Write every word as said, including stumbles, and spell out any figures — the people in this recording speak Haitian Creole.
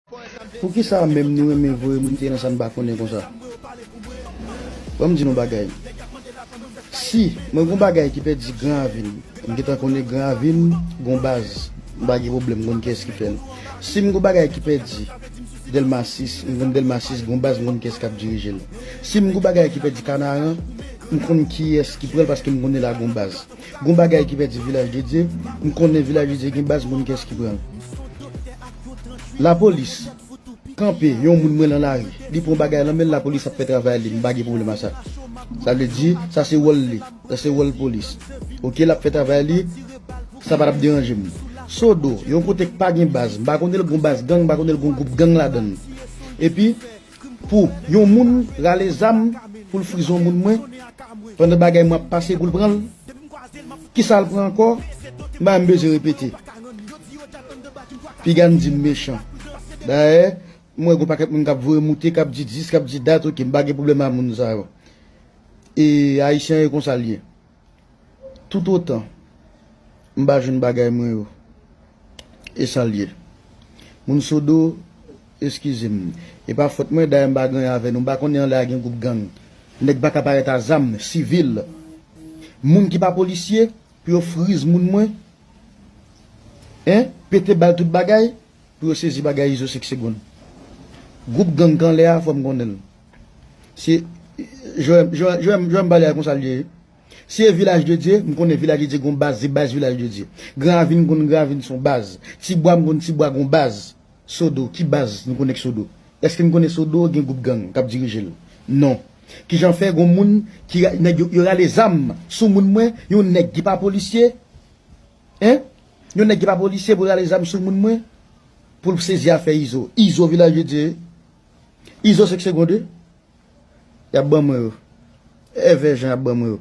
Poukisa menm nou renmen voye moun te nan sa n pa konnen konsa? Ban m di nou bagay. Si mwen gon bagay ki pèdi Gran Ravin, m gentan konnen Gran Ravin gon baz, m pa gen pwoblèm, m konn kiyès ki fè l. Si m gon bagay ki pèdi Dèlma sis, m konn Dèlma sis gon baz, m konn kiyès k ap dirije l. Si m gon bagay ki pèdi Kanaran, m konn kiyès ki pran l paske m konnen la gon baz. Gon bagay ki pèdi Vilaj de Dye, m konnen Vilaj de Dye gen baz, m konn kiyès ki pran l. Lapolis kanpe yon moun mwen nan lari, li pran bagay nan men l, lapolis ap fè travay li, m pa gen pwoblèm a sa. Sa vle di, sa se wòl li, sa se wòl polis. Oke, l ap fè travay li, sa pa t ap deranje m. Sodo, yon kote k pa gen baz, m pa konnen l gon baz gang, m pa konnen l gon gwoup gang ladan l. Epi, pou yon moun rale zam pou l friz yon moun mwen, pandan bagay mwen ap pase pou l pran l, kisa l pran ankò? M pa menm bezwen repete. Piga n di m mechan. Dayè, m wè gon pakèt moun k ap voye moute, k ap di dis, k ap di dat, oke, m pa gen pwoblèm a moun sa yo. E Ayisyen yo konsa l ye. Toutotan m pa jwenn bagay mwen yo, e sa l ye. Moun Sodo, eskize m. E pa fòt mwen, dayè m pa gen anyen avè nou. M pa konnen anlè a gen gwoup gang. Nèg pa ka parèt a zam, sivil. Moun ki pa polisye, pou yo friz moun mwen, en, pete bal tout bagay, pou yo sezi bagay Izo senk segonn. Gwoup gang k anlè a, fò m konnen l. Se, Jowèm, Jowèm, Jowèm, Jowèm pale a konsa l ye. Si e Vilaj de Dye, m konnen Vilaj de Dye gon baz, se baz Vilaj de Dye. Gran Ravin, m konn Gran Ravin se yon baz. Tibwa, m konn Tibwa gon baz. Sodo, ki baz nou konnen k Sodo? Èske n konnen Sodo gen gwoup gang k ap dirije l? Non. Kijan fè gon moun ki ra-, nèg yo, yo rale zam sou moun mwen, yon nèg ki pa polisye? En? Yon nèg ki pa polisye pou rale zam sou moun mwen? Pou l sezi afè Izo. Izo Vilaj de Dye. Izo senk segonn. Y ap ban mwen yo. Èvè jan y ap ban mwen yo.